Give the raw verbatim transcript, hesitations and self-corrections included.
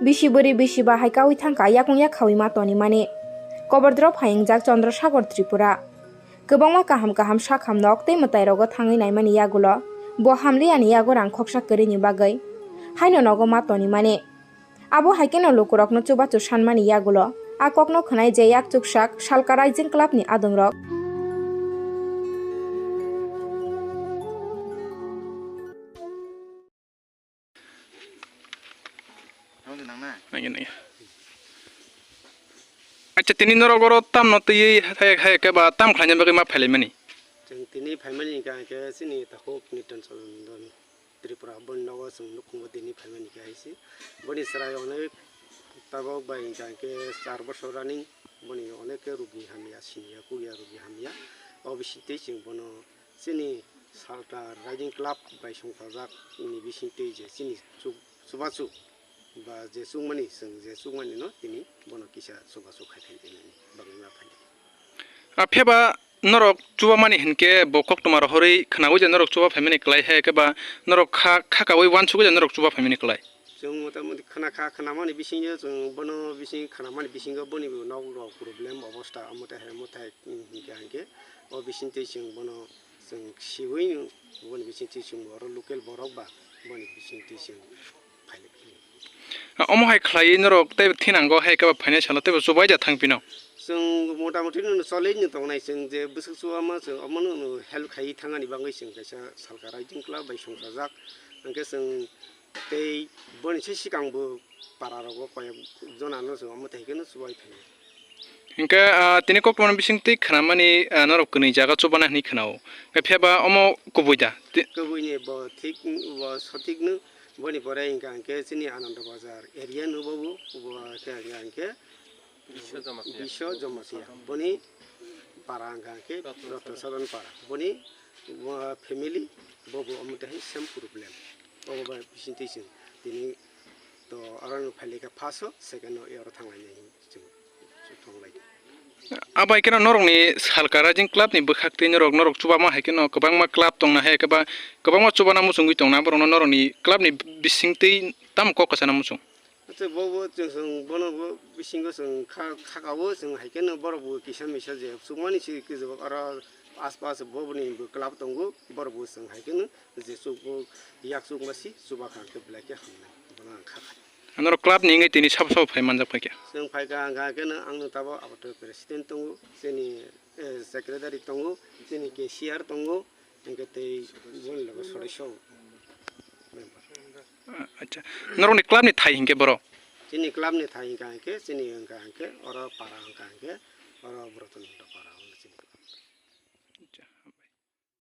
Bisi bwrwi bisi ba hai kaui thangkha yakung yak khaui ma tonimani. Kobor drop hai wngjak Chandra Sagar Tripura. Kwbangma kaham kaham sakham nok tei mwtai rogo thangwi naimani yagulo bo hamliyani yago rang khoksa kwrwini bagwi haino nogo ma tonimani. Abo hai kheno lukurokno chubachu sanmani yagulo a kokno khwnai je yak chuksak Salka Rising Club ni adongrok. Nangya, nangya. Acha, tini norok oro tamno twiwi hai, hai khe ba tam khlaina bagwi ma phailaimani? Chwng tini phaimani hwnkha hwnkhe chini takhuk Nitin Chandra Tripura boni nogo chwng nukhungo tini phaimani khe hai se. Boni chwrai onek tabok bai hwnkha hwnkhe char bosor running, boni onek khe rugi hamya, siniya, kukya rugi hamya. O bisingtwi chwng bono chini Salka Rising Club bai songchajak ni bisingtwi je chini chu-, chubachu ba je chukmani, chwng je chukmani no tini bono kisa chubachu khai khai tini bagwi ma phai. A pheba norok chubamani hinkhe bo koktwma rohorwi khwnaui je norok chuba phaimani kwlai hai khe ba norok kha, kha kaui uansugwi je norok chuba phaimani kwlai. Chwng mota moti khwna kha, khwnamani bisingo chwng bono bising khwnamani bisingo boni bo nok rok problem obosta omote hai omote hai hinkhe hinkhe o bisingtwi chwng bono chwng siui boni bisingtwi chwng oro local borok ba boni bisingtwi chwng phailai. Omo hai khlaiwi norok tei thinango hai khe ba phainai salo tei bo chubai ja thang phino. Chwng mota moti no cholwi no tongnai chwng je bwswk chubama chwng omo no help khaiwi thangani bagwi chwng kaisa Salka Rising Club bai songchajak. Hwnkhe chwng tei boni se swkang bo para rogo koyek jona no chwng omo tei khe no chubai phainai. Hingke, ah, tini koktwma bising twi khwnamani, ah, norok kwnwi jaga chubana hinwi khwnao. Hingke phiya ba omo kubui da? Ti- Kubui ni bo thik, bo sothik no. Boni pore hingka hingke chini Anando Bazar area no bo bo, bo khe hingka hingke Biswa Jamatia. Biswa Jamatia. Boni para hingka hingke Ratna Sadan para. Boni, bo family bo bo omo tei same problem. Obo ba bising twi chwng tini to aro no phailika first o, second o, aro thanglainai. Abai khe norokni Salka Rising Club ni bwkhak twi norok, norok chubama hai kheno kwbangma club tongna hai khe ba kwbangma chubana muchungwi tongna, borokno norokni club ni bisingtwi tamo kok kwchana muchung? Acha, bo, bo, chwng, chwng, bono bo bisingo chwng kha, khakao chwng hai kheno borok bo kisa misa je chukmani si kisa aro aspas bo boni bo club tongo, borok bo chwng hai kheno je chukbo yak chukma si chuba kha khe belai khe hamnai, bono ang kha kha. Norok club ni wngwi tini sabo sabo phai manjak phai khe? Chwng phai kha, ang kha khe no, ang no tabok aboto president tongo, chini, eh, secretary tongo, chini cashier tongo, hingke tei boni loge sodosyo member. Ah, acha. Norokni club ni thai hingke borok? Chini club ni thai hingka hingke, chini hingka hingke, oro para hingka hingke, oro Brotonunda para.